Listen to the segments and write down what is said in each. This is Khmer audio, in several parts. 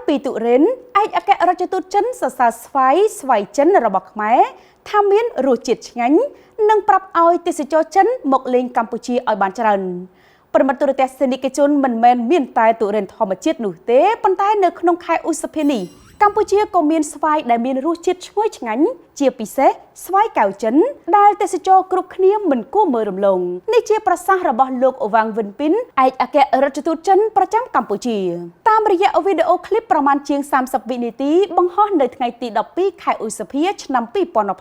ពីទុរេនឯកអគ្គរដ្ឋទូតចិនសរសើរស្វាយស្វាយចិនរបស់ខ្មែរថាមានរសជាតិឆ្ងាញ់និងប្រាប់ឲ្យទេសចរចិនមកលេងកម្ពុជាឲ្យបានច្រើនប្រិមត្តទូរទស្សនិកជនមិនមែនមានតែទុរេនធម្មជាតិនោះទេប៉ុន្តែនៅក្នុងខែឧសភានេះកម្ពុជាក៏មានស្វាយដែលមានរសជាតិឈ្ងុយឆ្ងាញ់ជាពិសេសស្វាយកែវចិនដែលទេសចរគ្រប់គ្នាមិនគួរមើលរំលងនេះជាប្រសាសន៍របស់លោកវ៉ាងវិនពីនឯកអគ្គរដ្ឋទូតចិនប្រចាំកម្ពុជាតាមរយៈវីដេអូឃ្លីបប្រមាណជាង30វិនាទីបង្ហោះនៅថ្ងៃទី12ខែឧសភាឆ្នាំ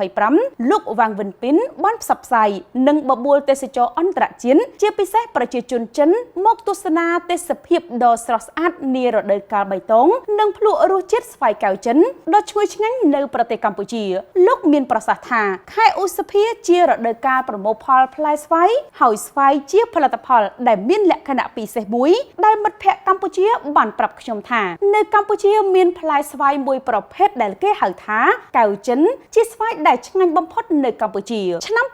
2025លោកវ៉ាងវិនពីនបានផ្សព្វផ្សាយនិងបបួលទេសចរអន្តរជាតិជាពិសេសប្រជាជនចិនមកទស្សនាទេសភាពដ៏ស្រស់ស្អាតនារដូវកាលបៃតងនិងភ្លក់រសជាតិស្វាយកែវចិនដ៏ឈ្ងុយឆ្ងាញ់នៅប្រទេសកម្ពុជាលោកមានប្រសាសន៍ថាខែឧសភាជារដូវកាលប្រមូលផលផ្លែស្វាយហើយស្វាយជាផលិតផលដែលមានលក្ខណៈពិសេសមួយដែលមិត្តភ័ក្តិកម្ពុជាបានប្រាប់ខ្ញុំថានៅកម្ពុជាមានផ្លែស្វាយមួយប្រភេទដែលគេហៅថាកែវចិនជាស្វាយដែលឆ្ងាញ់បំផុតនៅកម្ពុជាឆ្នាំ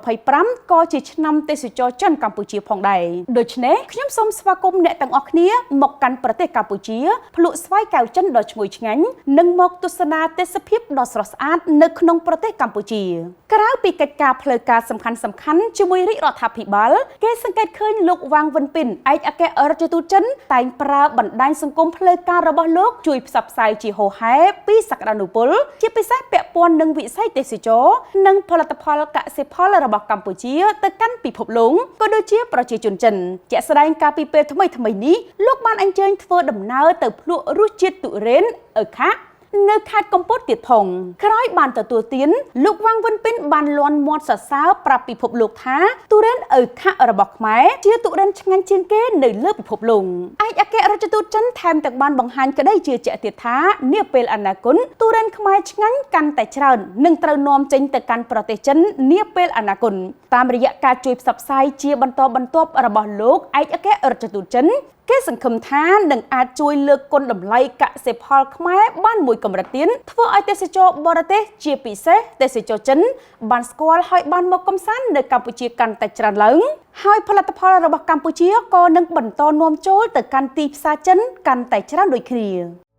2025ក៏ជាឆ្នាំទេសចរចិនកម្ពុជាផងដែរដូច្នេះខ្ញុំសូមស្វាគមន៍អ្នកទាំងអស់គ្នាមកកាន់ប្រទេសកម្ពុជាភ្លក់ស្វាយកែវចិនដ៏ឈ្ងុយឆ្ងាញ់និងមកទស្សនាទេសភាពដ៏ស្រស់ស្អាតនៅក្នុងប្រទេសកម្ពុជាក្រៅពីកិច្ចការផ្លូវការសំខាន់ៗជាមួយរាជរដ្ឋាភិបាលគេសង្កេតឃើញលោកវ៉ាងវិនពីនឯកអគ្គរដ្ឋទូតចិនតែងប្រើបណ្ដាញសង្គមផ្លូវការរបស់លោកជួយផ្សព្វផ្សាយជាហូរហែពីសក្តានុពលជាពិសេសពាក់ព័ន្ធនឹងវិស័យទេសចរនិងផលិតផលកសិផលរបស់កម្ពុជាទៅកាន់ពិភពលោកក៏ដូចជាប្រជាជនចិនជាក់ស្ដែងកាលពីពេលថ្មីៗនេះលោកបានអញ្ជើញធ្វើដំណើរទៅភ្លក់រសជាតិទុរេនអឺខានៅខេត្តកំពតទៀតផងក្រោយបានទទួលទានលោកវ៉ាងវិនពីនបានលាន់មាត់សរសើរប្រាប់ពិភពលោកថាទុរេនអឺខារបស់ខ្មែរជាទុរេនឆ្ងាញ់ជាងគេនៅលើពិភពលោកឯកអគ្គរដ្ឋទូតចិនថែមទាំងបានបង្ហាញក្តីជឿជាក់ទៀតថានាពេលអនាគតទុរេនខ្មែរឆ្ងាញ់កាន់តែច្រើននឹងត្រូវនាំចេញទៅកាន់ប្រទេសចិននាពេលអនាគតតាមរយៈការជួយផ្សព្វផ្សាយជាបន្តបន្ទាប់របស់លោកឯកអគ្គរដ្ឋទូតចិនគេសង្ឃឹមថានឹងអាចជួយលើកគុណតម្លៃកសិផលខ្មែរបានមួយកម្រិតទៀតធ្វើឲ្យទេសចរបរទេសជាពិសេសទេសចរចិនបានស្គាល់ហើយបានមកកម្សាន្តនៅកម្ពុជាកាន់តែច្រើនឡើងហើយផលិតផលរបស់កម្ពុជាក៏នឹងបន្តនាំចូលទៅកាន់ទីផ្សារចិនកាន់តែច្រើនដូចគ្នា។